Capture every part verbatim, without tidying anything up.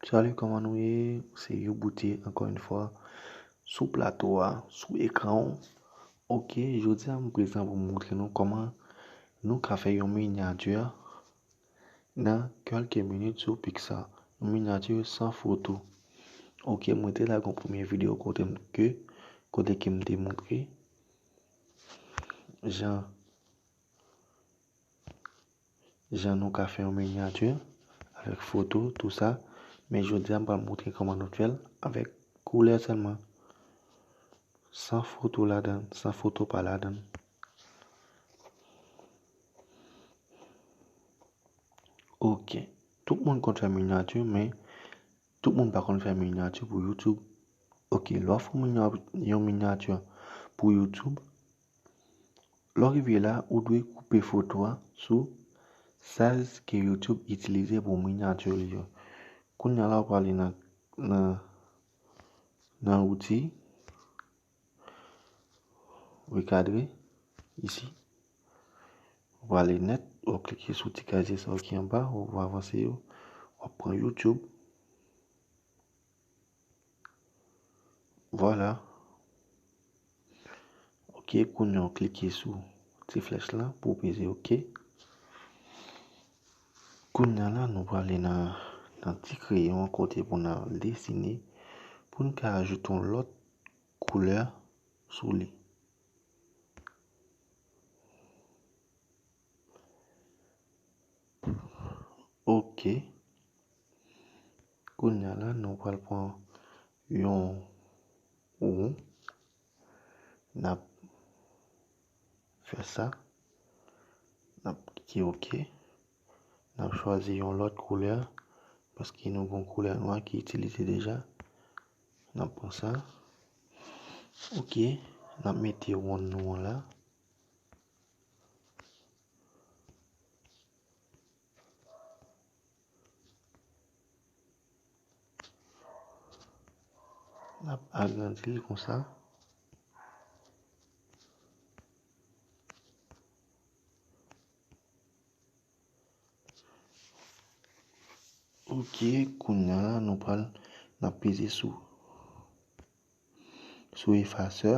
Salut, kòman nou ye? Se Youbouti, ankò yon fwa, sou plato a, sou ekran w. Ok, jodi a m prezan pou m montre nou kòman nou ka fè yon minyati nan kèlke minit sou Pixar. Yon minyati san foto. Ok, mwen te lage yon premye videyo kote m, ke, kote ke m te montre jan jan nou ka fè yon minyati avèk foto, tou sa. Men jodi a, m pral montre kòman nou fè l avèk koulè sèlman. San foto ladan, san foto pa ladan. Ok. Tout moun konn fè minyati, men tout moun pa konn fè minyati pou YouTube. Ok, lè w ap fè yon minya-, yon minyati pou YouTube, lè w rive la, ou dwe koupe foto a sou size ke YouTube itilize pou minyati li yo. Kounye a la, ou prale nan, nan, nan outi, rekadre, isi. Ou prale nèt, ou klike sou ti kazye sa yo ki anba, ou avanse yo, w ap pran YouTube. Vwala. Ok, kounye a w klike sou ti flèch la pou w peze ok. Kounye a la, nou prale nan, nan ti kreyon an kote pou n al desine, pou n ka ajoute yon lòt koulè sou li. Ok. Kounye a la, nou pral pran yon won. N ap fè sa. N ap klike ok. N ap chwazi yon lòt koulè, paske nou gen yon koulè nwa ki itilize deja. N ap pran sa. Ok. N ap mete wonn nou an la. N ap agrandi l konsa. Ok, kounye a la, nou pral, n ap peze sou, sou efasè.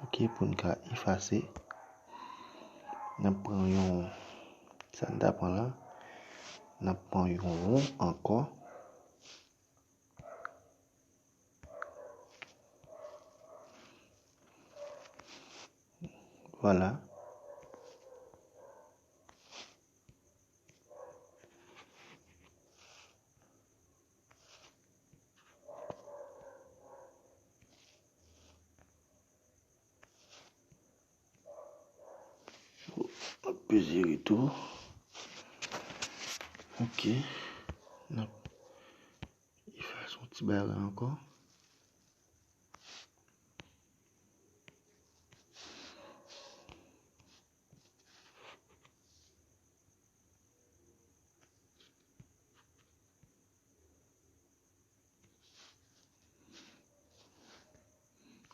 Ok, pou n ka efase, n ap pran yon, sa n ta pran la, n ap pran yon won ankò. Vwala. Peze retou. Ok. N ap efase yon ti bagay ankò.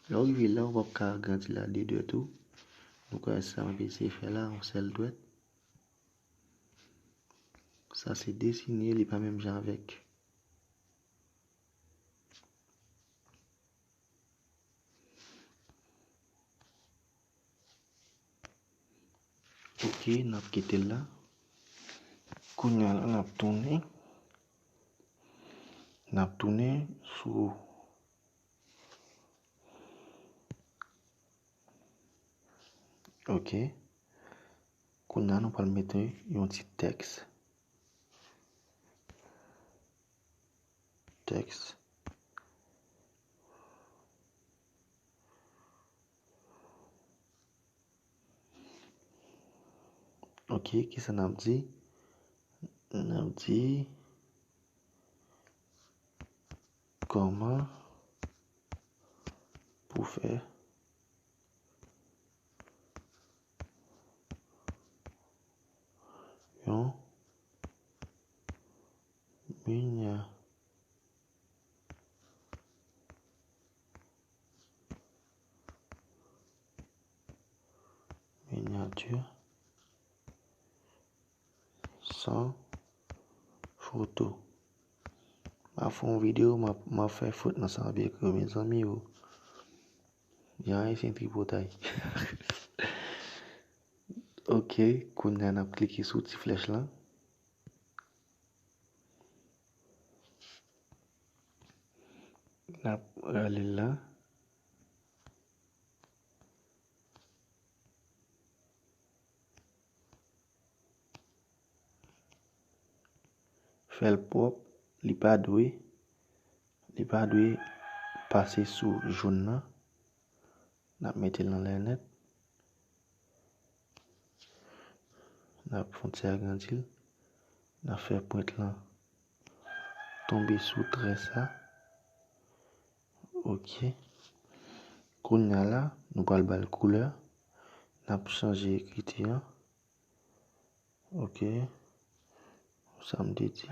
Lè w rive la, ou p ap ka agrandi la de dwèt ou. Nou kwè sa m ap eseye fè la, yon sèl dwèt. Sa se desine, li pa menm jan avèk. Ok, n ap kite l la. Kounye a la, n ap tounen. N ap tounen sou. Ok. Kounye a, nou pral mete yon ti tèks. Tèks. Ok, kisa n ap di? N ap di, kòman pou fè yon minya-, minyati san foto. M ap fè yon videyo, m ap, m ap fè fot nan sa m ap ekri yo, mezanmi o. Jan ayisyen tripotay. Ok, kounye a n ap klike sou ti flèch lan. N ap rale l la. Fè l pwòp, li pa dwe, li pa dwe pase sou jòn nan. N ap mete l anlè nèt. N ap fè yon ti agrandi l. N ap fè pwent lan tonbe sou trè sa. Ok. Kounye a la, nou pral ba l koulè. N ap chanje ekriti an. Ok. Sa m te di.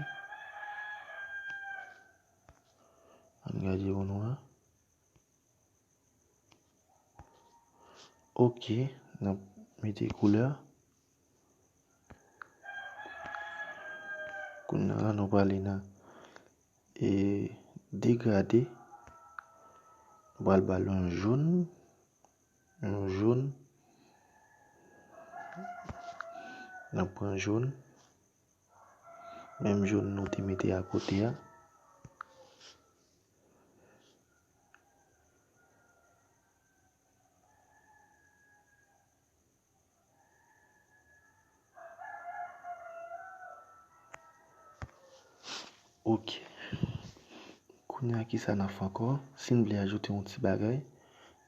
Ann gade pou nou a. Ok, n ap mete koulè. Kounye a la, nou prale nan, e, degrade. Nou pral ba l yon jòn. Yon jòn. N ap pran jòn. Menm jòn nou te mete akote a. Ok. Kounye a, kisa n ap fè ankò? Si n vle ajoute yon ti bagay,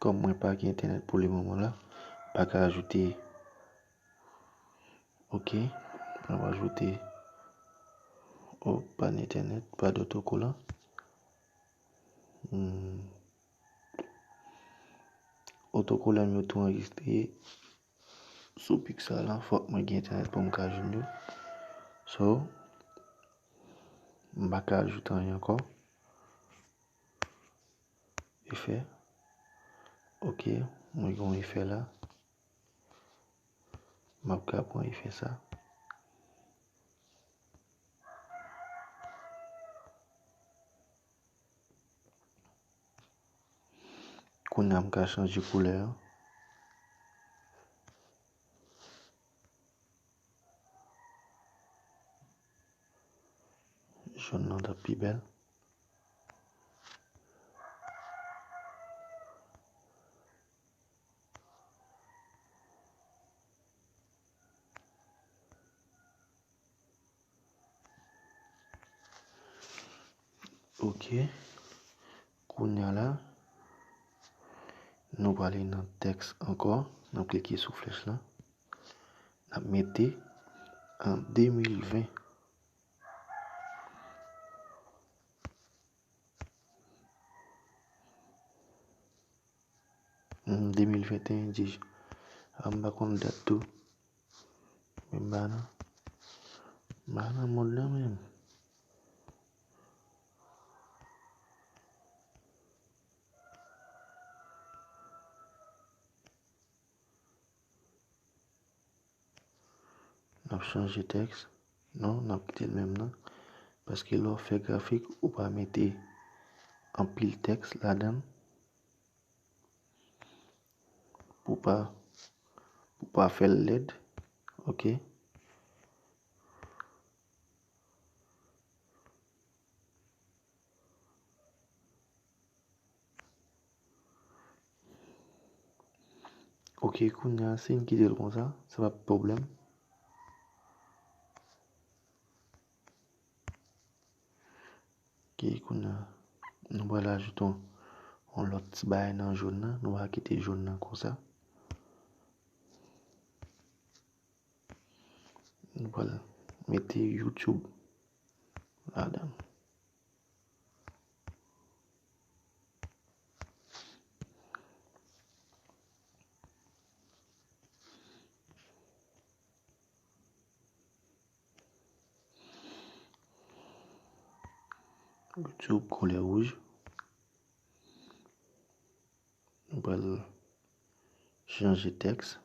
kòm mwen pa gen entènèt pou le moman la, m pa ka ajoute. Ok. N ap ajoute, o, pa n entènèt, pa d otokolan. Hmm. Otokolan m yo tou anrejistre sou Pixar lan, fòk mwen gen entènèt pou m ka jwenn yo. So, m pa ka ajoute anyen ankò. Efè. Ok, mwen gen yon efè la. M ap ka pran efè sa. Kounye a m ka chanje koulè an. Jòn nan t ap pi bèl. Ok. Kounye a la, nou prale nan tèks ankò. N ap klike sou flèch lan. N ap mete an de mil ven. Hmm, de mil venteyen, di, a, m pa konn dat tou. Men m pa nan, m pa nan mond lan menm. N ap chanje tèks. Non, n ap kite l menm nan. Paske lè w fè grafik, ou pa mete anpil tèks ladan l. Pou pa, pou pa fè l lèd. Ok. Ok, kounye a, si n kite l konsa, sa p ap pwoblèm. Ok, kounye a, nou pral ajoute yon, yon lòt ti bagay nan jòn nan. Nou va kite jòn nan konsa. Nou pral mete YouTube ladan. YouTube koulè wouj. Nou pral chanje tèks.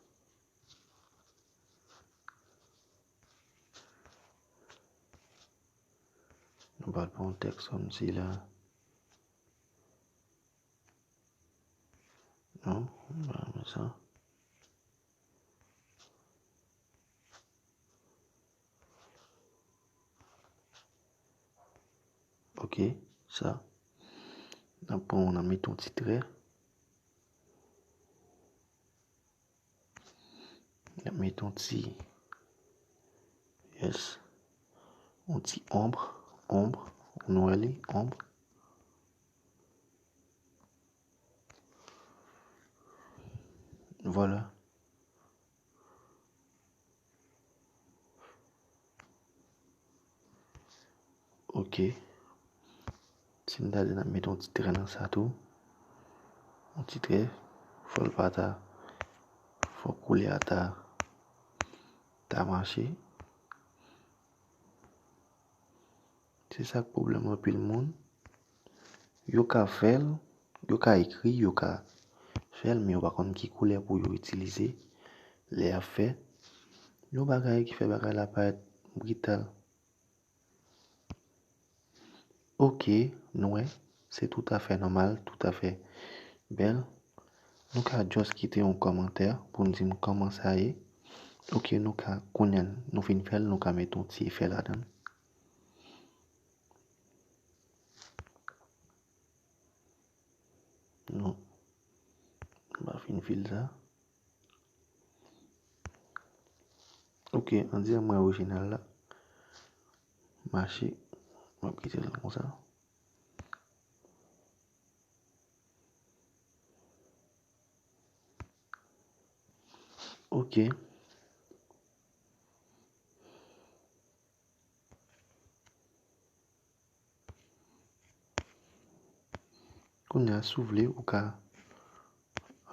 M pral pran yon tèks kòmsi la. Non, m pa renmen sa. Ok, sa. N ap pran, n ap mete yon ti trè. N ap mete yon ti, yes, yon ti onb, onb, nou wè li, onb. Vwala. Ok. Si n ta di n ap mete yon ti trè nan sa tou. Yon ti trè. Fò l pa ta. Fò koulè a ta, ta mache. Se sa k pwoblèm anpil moun. Yo ka fè l, yo ka ekri, yo ka fè l, men yo pa konn ki koulè pou yo itilize lè y ap fè. Yon bagay ki fè bagay la parèt brital. Ok, nou wè, se toutafè nòmal, toutafè bèl. Nou ka just kite yon kòmantè pou n di m kòman sa ye. Ok, nou ka, kounye a nou fin fè l, nou ka mete yon ti efè ladan l. Non. M pa fin fil sa. Ok, ann di mwen orijinal la mache. M ap kite l konsa. Ok. Kounye a, si w vle, ou ka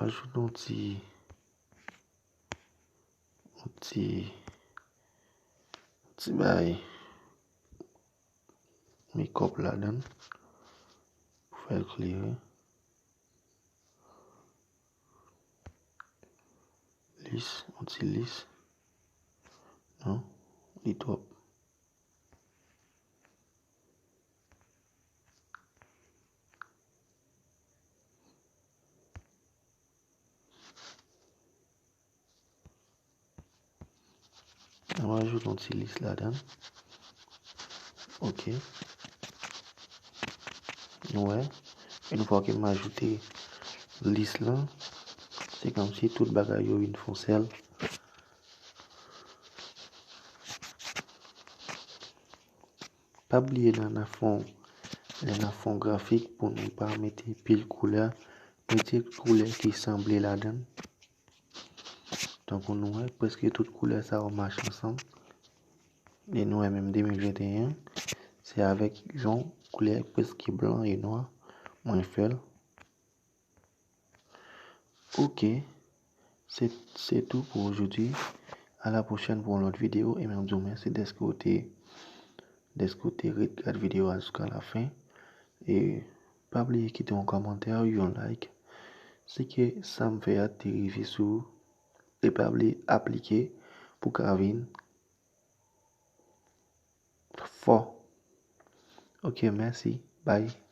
ajoute yon ti, yon ti, ti bay makeup ladan l pou fè l klere. Lis, yon ti lis. Non, li twòp. Mwen ajoute yon ti lis ladan l. Ok. Nou wè, yon fwa ke m ajoute lis lan, se kòmsi tout bagay yo vin fè yon sèl. Pa bliye lè n ap fè yon, lè n ap fè yon grafik pou nou pa mete pil koulè, mete koulè ki sanble ladan l. Tankou nou wè, prèske tout koulè sa yo mache ansanm. E nou wè menm de mil venteyen, se avèk yon koulè prèske blan e nwa mwen fè l. Ok, se, se tou pou ojodwi. A la pwochèn pou yon lòt videyo. E m ap di w mèsi dèske w te, dèske w te ret gad videyo a jiska la fen. E pa bliye kite yon kòmantè, yon like. Si ke sa m fè a te rive sou ou, e pa bliye aplike pou w ka vin fò. Ok, mèsi. Bye.